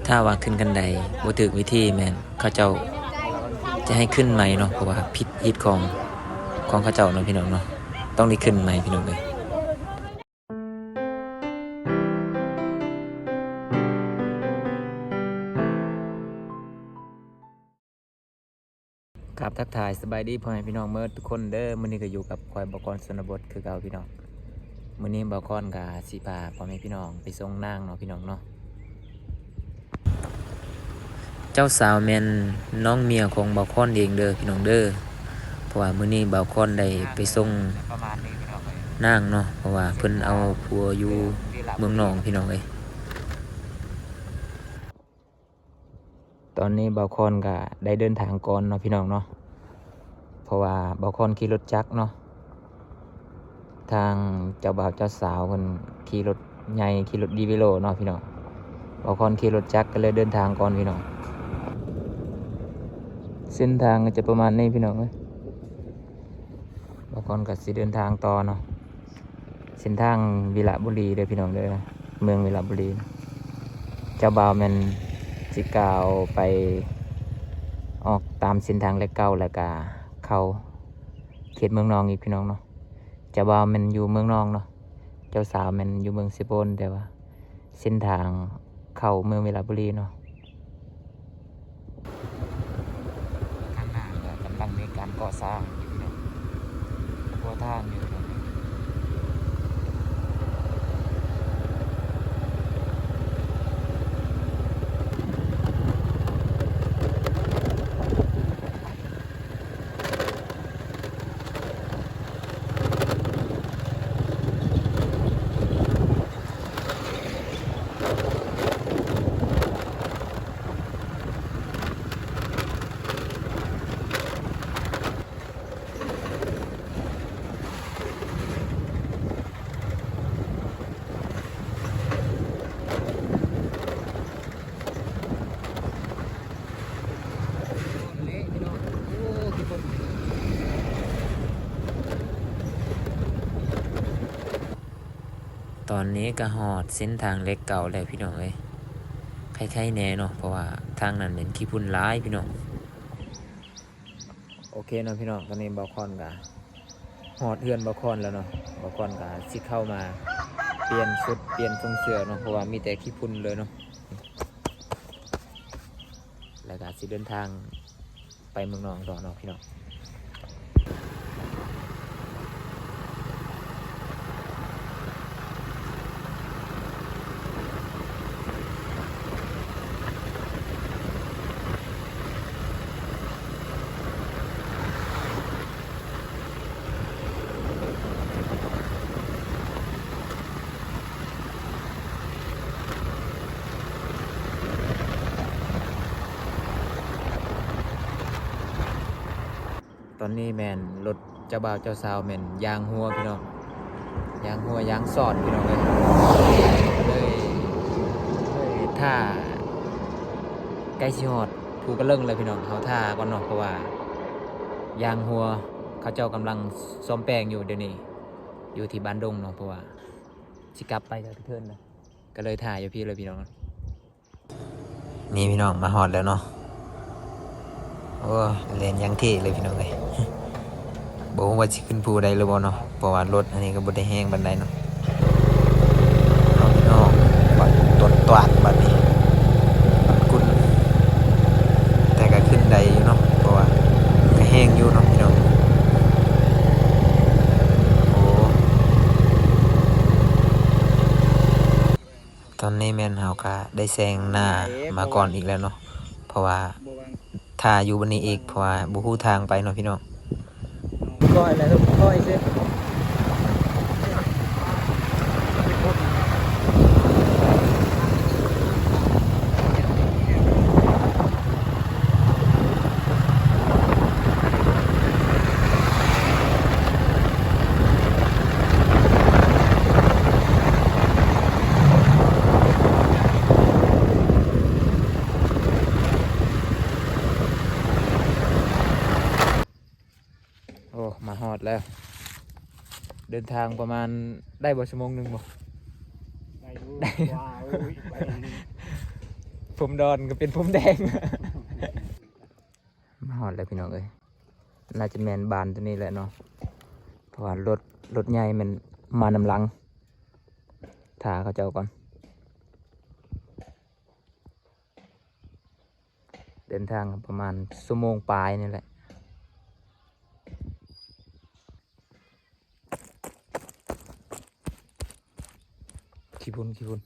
ຖ້າວ່າຂຶ້ນຄັນໄດບໍ່ຖືກວິທີ ແມ່ນເຂົາເຈົ້າຈະໃຫ້ຂຶ້ນໃໝ່ເນາະ ເພາະວ່າຜິດຮີດຄອງຂອງເຂົາເຈົ້າເນາະ ພີ່ນ້ອງເນາະ ຕ້ອງໄດ້ຂຶ້ນໃໝ່ ພີ່ນ້ອງເອີຍ. ກາບທັກທາຍສະບາຍດີພໍ່ແມ່ພີ່ນ້ອງເໝິດທຸກຄົນເດີ. ມື້ນີ້ກໍຢູ່ກັບຂ້ອຍ ບ່າວຄອນ ຊົນນະບົດ ຄືເກົ່າພີ່ນ້ອງ. ມື້ນີ້ບ່າວຄອນກໍຊິພາພໍ່ແມ່ພີ່ນ້ອງໄປສົ່ງນາງເນາະ ພີ່ນ້ອງເນາະ. ເຈົ້າສາວແມ່ນນ້ອງເມຍຂອງບ່າວຄອນເອງເດີພີ່ນ້ອງເດີ. ເພາະວ່າມື້ນີ້ບ່າວຄອນໄດ້ໄປສົ່ງນາງເນາະ ເພາະວ່າເພິ່ນເອົາຜົວຢູ່ເມືອງນອງ ພີ່ນ້ອງເອີຍ. ຕອນນີ້ບ່າວຄອນກໍໄດ້ເດີນທາງກ່ອນເນາະ ພີ່ນ້ອງເນາະ. ເພາະວ່າບ່າວຄອນຂີ່ລົດຈັກເນາະ ທາງເຈົ້າບ່າວເຈົ້າສາວເພິ່ນຂີ່ລົດໃຫຍ່ ຂີ່ລົດດີເວໂລເນາະ ພີ່ນ້ອງ. ບ່າວຄອນຂີ່ລົດຈັກກໍເລີຍເດີນທາງກ່ອນ ພີ່ນ້ອງ. ເສັ້ນທາງກໍຈະປະມານນີ້ ພີ່ນ້ອງເອີຍ. ບ່າວຄອນກໍຊິເດີນທາງຕໍ່ເນາະ ເສັ້ນທາງວິລະບູລີເດີພີ່ນ້ອງເດີ ເມືອງວິລະບູລີ. ເຈົ້າບ່າວແມ່ນຊິກ້າວໄປ ອອກຕາມເສັ້ນທາງເລກເກົ້າ ແລ້ວກະເຂົ້າເຂດເມືອງນອງອີກ ພີ່ນ້ອງເນາະ. ເຈົ້າບ່າວແມ່ນຢູ່ເມືອງນອງເນາະ ເຈົ້າສາວແມ່ນຢູ່ເມືອງເຊໂປນ ແຕ່ວ່າເສັ້ນທາງເຂົ້າເມືອງວິລະບູລີເນາະ. ທາງໜ້າກໍກຳລັງມີການກໍ່ສ້າງຢູ່ເນາະ ຫົວທາງຢູ່ເນາະ. ຕອນນີ້ກໍຮອດເສັ້ນທາງເລກເກົ້າແລ້ວ ພີ່ນ້ອງເອີຍ. ໄຄໆແດ່ເນາະ ເພາະວ່າທາງນັ້ນແມ່ນຂີ້ຝຸ່ນຫຼາຍ ພີ່ນ້ອງ. ໂອເຄເນາະ ພີ່ນ້ອງ, ຕອນນີ້ບ່າວຄອນກໍຮອດເຮືອນບ່າວຄອນແລ້ວເນາະ. ບ່າວຄອນກໍຊິເຂົ້າມາປ່ຽນຊຸດ ປ່ຽນຊົງເສື້ອເນາະ ເພາະວ່າມີແຕ່ຂີ້ຝຸ່ນເລີຍເນາະ. ແລ້ວກໍຊິເດີນທາງໄປເມືອງນອງຕໍ່ເນາະ ພີ່ນ້ອງ. ຕອນນີ້ແມ່ນລົດເຈົ້າບ່າວເຈົ້າສາວແມ່ນຢາງຮົ່ວ ພີ່ນ້ອງ, ຢາງຮົ່ວຢາງສອດ ພີ່ນ້ອງເອີຍ. ເລີຍ ເລີຍຖ້າໃກ້ຊິຮອດພູກະເລິງແລ້ວ ພີ່ນ້ອງ. ເຮົາຖ້າກ່ອນເນາະ ເພາະວ່າຢາງຮົ່ວເຂົາເຈົ້າກຳລັງສ້ອມແປງຢູ່ດຽວນີ້ ຢູ່ທີ່ບ້ານດົງເນາະ, ເພາະວ່າຊິກັບໄປກະເທີນນະ ກໍເລີຍຖ້າຢູ່ພີ້ເລີຍ ພີ່ນ້ອງ. ນີ້ພີ່ນ້ອງ ມາຮອດແລ້ວເນາະ. ໂອ້ ແລ່ນຢ່າງເທ່ເລີຍພີ່ນ້ອງເອີຍ. ບໍ່ຮູ້ວ່າຊິຂຶ້ນພູໄດ້ຫຼືບໍ່ເນາະ ເພາະວ່າລົດອັນນີ້ກໍບໍ່ໄດ້ແຮງປານໃດເນາະ. ເອົາພີ່ນ້ອງ ບັດຕົດຕວາດບັດນີ້ ບັດກຸນ ແຕ່ກໍຂຶ້ນໄດ້ຢູ່ເນາະ ເພາະວ່າກໍແຮງຢູ່ເນາະ ພີ່ນ້ອງ. ໂອ້ ຕອນນີ້ແມ່ນເຮົາກະໄດ້ແຊງໜ້າມາກ່ອນອີກແລ້ວເນາະ ເພາະວ່າຖ້າຢູ່ບ່ອນນີ້ອີກ ເພາະວ່າບໍ່ຮູ້ທາງໄປເນາະພີ່ນ້ອງ. ເດີນທາງປະມານ ໄດ້ບໍ່ ຊົ່ວໂມງໜຶ່ງບໍ່? ໄດ້ຢູ່ ວ້າວ ໂອ້ຍ ໄປ ພົມດອນກໍເປັນພົມແດງ. ມາຮອດແລ້ວພີ່ນ້ອງເອີຍ, ໜ້າຈະແມ່ນບ້ານຕົວນີ້ແຫຼະເນາະ ເພາະວ່າລົດ ລົດໃຫຍ່ແມ່ນມານຳຫຼັງ ຖ້າເຂົາເຈົ້າກ່ອນ. ເດີນທາງປະມານຊົ່ວໂມງປາຍນີ້ແຫຼະ. ຂີ້ຝຸ່ນ ຂີ້ຝຸ່ນ.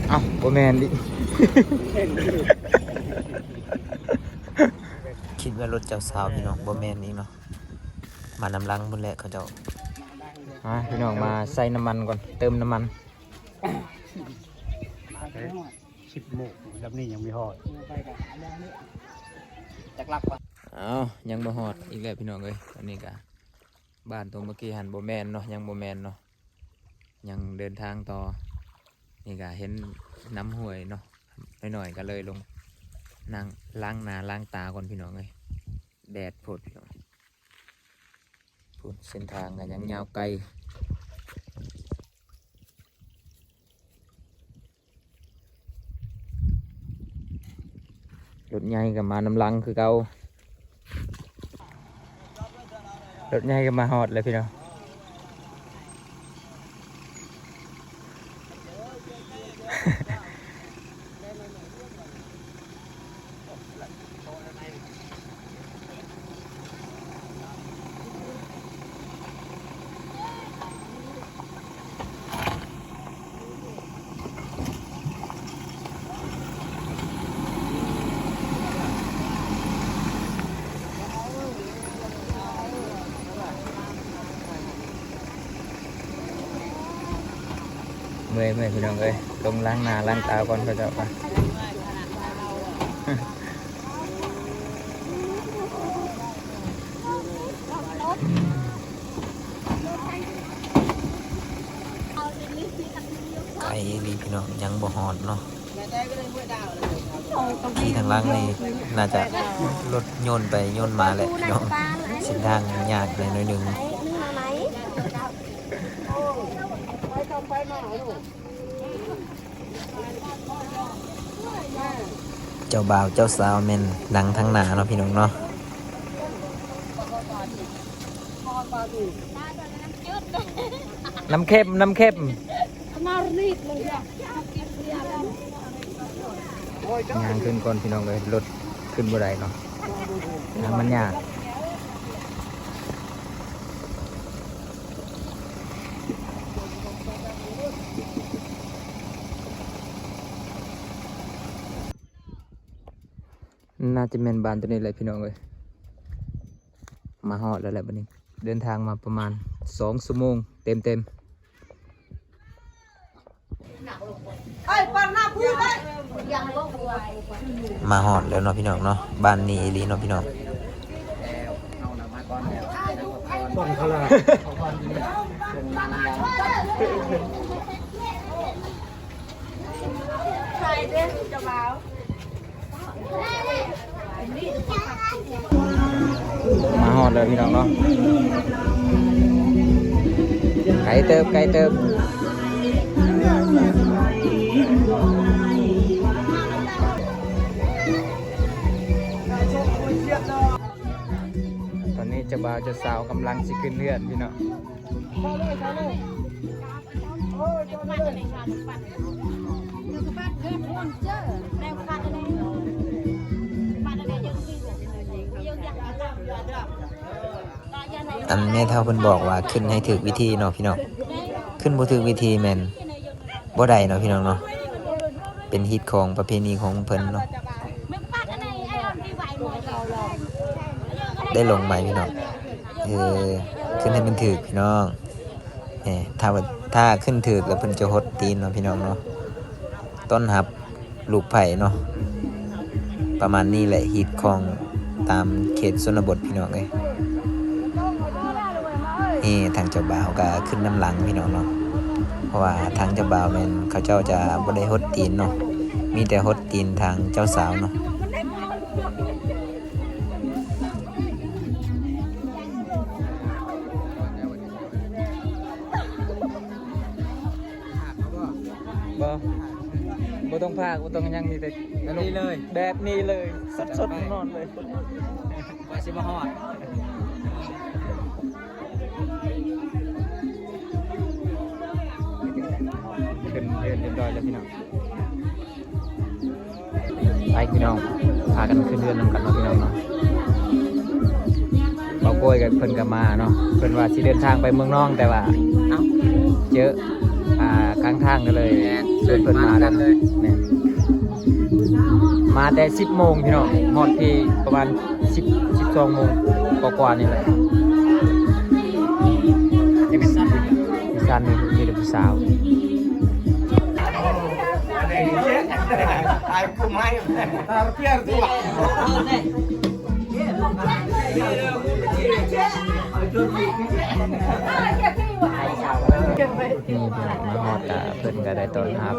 ເອົ້າ ບໍ່ແມ່ນອີກ. ຄິດວ່າລົດເຈົ້າສາວພີ່ນ້ອງ ບໍ່ແມ່ນອີກເນາະ. ມານຳຫຼັງພຸ້ນແຫຼະເຂົາເຈົ້າ. ມາພີ່ນ້ອງ ມາໃສ່ນ້ຳມັນກ່ອນ ເຕີມນ້ຳມັນ. ມາເດີ ສິບໂມງ ລຳນີ້ຍັງບໍ່ຮອດ ຈັກຫຼັກວະ. ເອົ້າ ຍັງບໍ່ຮອດອີກແລ້ວພີ່ນ້ອງເອີຍ. ອັນນີ້ກະບ້ານຕົງເມື່ອກີ້ຫັ້ນ ບໍ່ແມ່ນເນາະ ຍັງບໍ່ແມ່ນເນາະ ຍັງເດີນທາງຕໍ່. ນີ້ກະເຫັນນ້ຳຫ້ວຍເນາະ ໜ້ອຍໆ ກໍເລີຍລົງນັ່ງລ້າງໜ້າລ້າງຕາກ່ອນພີ່ນ້ອງເອີຍ. ແດດໂພດພີ່ນ້ອງ. ພຸ້ນ ເສັ້ນທາງກໍຍັງຍາວໄກ. ລົດໃຫຍ່ກໍມານຳຫຼັງຄືເກົ່າ. ລົດໃຫຍ່ກໍມາຮອດແລ້ວພີ່ນ້ອງ. ເມື່ອຍ ເມື່ອຍພີ່ນ້ອງເອີຍ. ລົງລ້າງໜ້າລ້າງຕາກ່ອນເຂົາເຈົ້າ. ໄກອີ່ຫຼີພີ່ນ້ອງ ຍັງບໍ່ຮອດເນາະ. ທີ່ທາງຫຼັງນີ້ໜ້າຈະລົດໂຍນໄປໂຍນມາແຫຼະພີ່ນ້ອງ. ເສັ້ນທາງຍາກແດ່ໜ້ອຍໜຶ່ງ. ເຈົ້າບ່າວເຈົ້າສາວແມ່ນນັ່ງທາງໜ້າເນາະພີ່ນ້ອງເນາະ. ນ້ຳເຄັມ ນ້ຳເຄັມ. ຍ່າງຂຶ້ນກ່ອນພີ່ນ້ອງເອີຍ ລົດຂຶ້ນບໍ່ໄດ້ເນາະ ທາງມັນຍາກ. ໜ້າຈະແມ່ນບ້ານຕົວນີ້ແຫຼະພີ່ນ້ອງເອີຍ. ມາຮອດແລ້ວແຫຼະບັດນີ້ ເດີນທາງມາປະມານສອງຊົ່ວໂມງເຕັມໆ. ມາຮອດແລ້ວເນາະພີ່ນ້ອງເນາະ. ບ້ານນີ້ອີ່ຫຼີເນາະພີ່ນ້ອງ. ມາຮອດແລ້ວພີ່ນ້ອງເນາະ. ໄກເຕີບ ໄກເຕີບ. ຕອນນີ້ເຈົ້າບ່າວເຈົ້າສາວກຳລັງຊິຂຶ້ນເຮືອນພີ່ນ້ອງ. ອັນແມ່ເຖົ້າເພິ່ນບອກວ່າຂຶ້ນໃຫ້ຖືກວິທີເນາະພີ່ນ້ອງ. ຂຶ້ນບໍ່ຖືກວິທີແມ່ນບໍ່ໄດ້ເນາະພີ່ນ້ອງເນາະ. ເປັນຮີດຄອງປະເພນີຂອງເພິ່ນເນາະ. ໄດ້ລົງໃໝ່ພີ່ນ້ອງ. ເອີ ຂຶ້ນໃຫ້ມັນຖືກພີ່ນ້ອງ. ເອີ ຖ້າວ່າ ຖ້າຂຶ້ນຖືກແລ້ວເພິ່ນຈະຫົດຕີນເນາະພີ່ນ້ອງເນາະ. ຕ້ອນຮັບລູກໃພ້ເນາະ. ປະມານນີ້ແຫຼະ ຮີດຄອງຕາມເຂດຊົນນະບົດພີ່ນ້ອງເອີຍ. ນີ້ທາງເຈົ້າບ່າວກໍຂຶ້ນນຳຫຼັງພີ່ນ້ອງເນາະ. ເພາະວ່າທາງເຈົ້າບ່າວແມ່ນເຂົາເຈົ້າຈະບໍ່ໄດ້ຫົດຕີນເນາະ. ມີແຕ່ຫົດຕີນທາງເຈົ້າສາວເນາະ. ບໍ່ ບໍ່ຕ້ອງພາກ ບໍ່ຕ້ອງຫຍັງ ມີແຕ່ ແບບນີ້ເລີຍ ແບບນີ້ເລີຍ ສົດໆ ຮ້ອນໆ ເລີຍ ກວ່າຊິມາຮອດ ຂຶ້ນເຮືອນຮຽບຮ້ອຍແລ້ວພີ່ນ້ອງ. ໄປພີ່ນ້ອງ ພາກັນຂຶ້ນເຮືອນນຳກັນເນາະພີ່ນ້ອງເນາະ. ບ່າວໂກ້ຍກັບເພິ່ນກໍມາເນາະ ເພິ່ນວ່າຊິເດີນທາງໄປເມືອງນອງ ແຕ່ວ່າ ເອົ້າ ເຈີ ອ່າ ກາງທາງກໍເລີຍ ແມ່ນ ເຊີນເພິ່ນມາ ມານຳກັນເລີຍ ແມ່ນ ມາແຕ່ສິບໂມງພີ່ນ້ອງ ຮອດພີ້ປະມານສິບ ສິບສອງໂມງກວ່າໆ ນີ້ແຫຼະ. ມີຊັ້ນ ມີແຕ່ຜູ້ສາວ. ນີ້ພີ່ນ້ອງ ມາຮອດກະເພິ່ນກະໄດ້ຕ້ອນຮັບ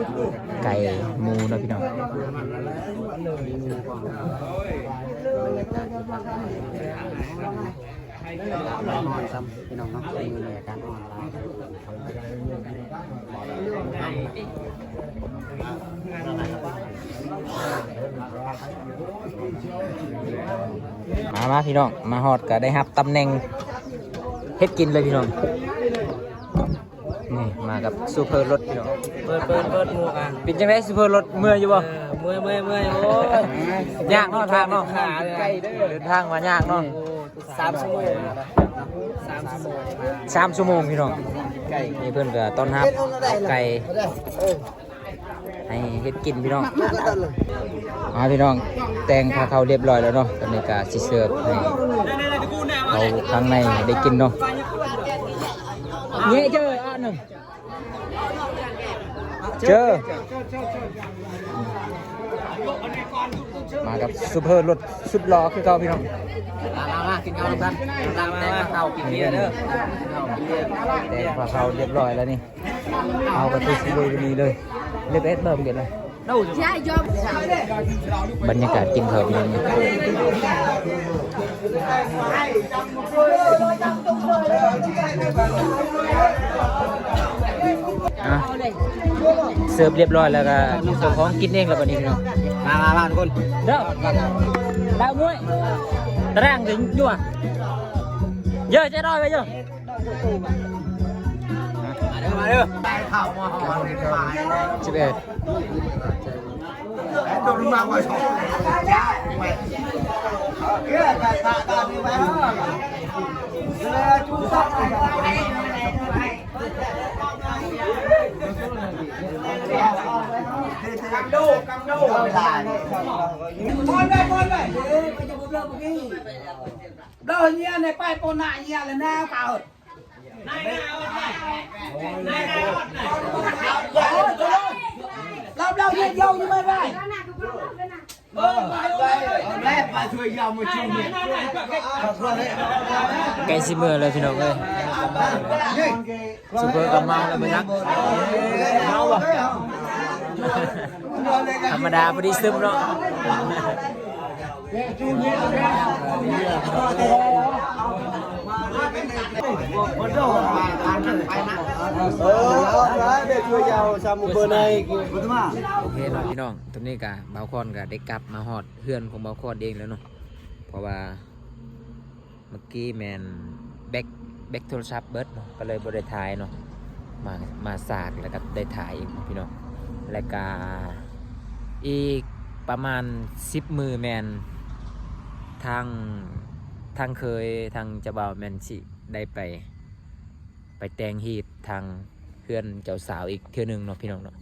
ໄກ່ໝູເນາະພີ່ນ້ອງ. ຮ້ອນຊ້ຳພີ່ນ້ອງເນາະ ມີແມ່ການຮ້ອນຫຼາຍ. ມາ ມາພີ່ນ້ອງ ມາຮອດກໍໄດ້ຮັບຕຳແໜ່ງເຮັດກິນເລີຍພີ່ນ້ອງ. ນີ້ມາກັບໂຊເຟີລົດພີ່ນ້ອງ ເປີດ ເປີດ ເປີດໝວກອະ. ເປັນຈັ່ງໃດໂຊເຟີລົດ ເມື່ອຍຢູ່ບໍ່? ເອີ ເມື່ອຍ ເມື່ອຍ ເມື່ອຍ ໂອ້ຍ ຍາກເນາະ ທາງເນາະ ໄກເດີ ເດີນທາງມາຍາກເນາະ. ໂອ້ ສາມຊົ່ວໂມງ ສາມຊົ່ວໂມງ ສາມຊົ່ວໂມງພີ່ນ້ອງ. ນີ້ເພິ່ນກໍຕ້ອນຮັບເອົາໄກ່ໃຫ້ເຮັດກິນພີ່ນ້ອງ. ມາພີ່ນ້ອງ ແຕ່ງພາເຂົ້າຮຽບຮ້ອຍແລ້ວເນາະ ຕອນນີ້ກໍຊິເສີບໃຫ້ເຂົ້າຂ້າງໃນໄດ້ກິນເນາະ. ເຍເຈີ ອາໜຶ່ງ ເຈີ ມາກັບໂຊເຟີລົດສຸດຫຼໍ່ຄືເກົ່າພີ່ນ້ອງ. ມາ ມາ ມາ ກິນເຂົ້ານຳກັນ ມາ ມາ ມາ ເຂົ້າກິນເບຍເດີ ເຂົ້າກິນເບຍ. ແຕ່ງພາເຂົ້າຮຽບຮ້ອຍແລ້ວນີ້ ເຮົາກໍຄືຊິລຸຍໄປນີ້ເລີຍ ເລັບເອັດເບິ່ງເດັດເລີຍ. ບັນຍາກາດກິນເຂົ້າພີ່ນ້ອງ ອ່ະ ເສີບຮຽບຮ້ອຍແລ້ວກໍເຈົ້າຂອງກິນເອງແລ້ວບັດນີ້ພີ່ນ້ອງ. ມາ ມາ ມາ ທຸກຄົນ ເດີ ດາວມວຍ ຕາຣາງເດີ ຢູ່ ເຢີ ໃຈຮ້ອຍໄວ້ເຢີ. ມາເດີ ມາເດີ ສິບເອັດ ກຳໂດ ກຳໂດ ເດີ ເຍ ໃນປາຍໂປນາເຍ ແລະນາວກາວ ໃກ້ຊິເມືອແລ້ວພີ່ນ້ອງເອີຍ ຊຸບເປີກໍເມົາແລ້ວມື້ນີ້ ເມົາບໍ່? ທຳມະດາ ພໍດີຊຶມເນາະ. ໂອເຄເນາະພີ່ນ້ອງ ຕອນນີ້ກະບ່າວຄອນກະໄດ້ກັບມາຮອດເຮືອນຂອງບ່າວຄອນເອງແລ້ວເນາະ ເພາະວ່າ ເມື່ອກີ້ແມ່ນແບັກ ແບັກໂທລະສັບເບິດເນາະ ກໍເລີຍບໍ່ໄດ້ຖ່າຍເນາະ ມາ ມາສາກແລ້ວກໍໄດ້ຖ່າຍອີກເນາະພີ່ນ້ອງ. ແລ້ວກໍອີກປະມານສິບມື້ແມ່ນທາງ ທາງເຂີຍ ທາງເຈົ້າບ່າວແມ່ນຊິໄດ້ໄປ ໄປແຕ່ງຮີດທາງເຮືອນເຈົ້າສາວອີກເທື່ອໜຶ່ງເນາະພີ່ນ້ອງເນາະ.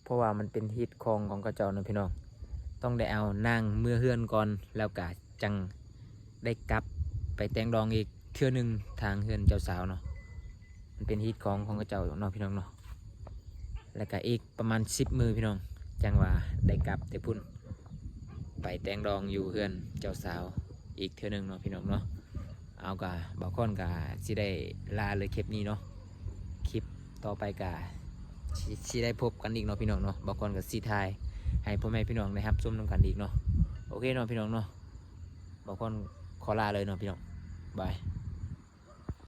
ເພາະວ່າມັນເປັນຮີດຄອງຂອງເຂົາເຈົ້າເນາະພີ່ນ້ອງ ຕ້ອງໄດ້ເອົານາງເມືອເຮືອນກ່ອນ ແລ້ວກະຈັ່ງໄດ້ກັບໄປແຕ່ງດອງອີກເທື່ອໜຶ່ງທາງເຮືອນເຈົ້າສາວເນາະ. ມັນເປັນຮີດຄອງຂອງເຂົາເຈົ້າເນາະພີ່ນ້ອງເນາະ. ແລ້ວກະອີກປະມານສິບມື້ພີ່ນ້ອງ ຈັ່ງວ່າໄດ້ກັບແຕ່ພຸ້ນ ໄປແຕ່ງດອງຢູ່ເຮືອນເຈົ້າສາວອີກເທື່ອໜຶ່ງເນາະພີ່ນ້ອງເນາະ. ເອົາ ກະບ່າວຄອນກະຊິໄດ້ລາເລີຍຄລິບນີ້ເນາະ ຄລິບຕໍ່ໄປກະຊິ ຊິໄດ້ພົບກັນອີກເນາະພີ່ນ້ອງເນາະ. ບ່າວຄອນກະຊິຖ່າຍໃຫ້ພໍ່ແມ່ພີ່ນ້ອງໄດ້ຮັບຊົມນຳກັນອີກເນາະ. ໂອເຄເນາະພີ່ນ້ອງເນາະ ບ່າວຄອນຂໍລາເລີຍເນາະພີ່ນ້ອງ ບາຍ.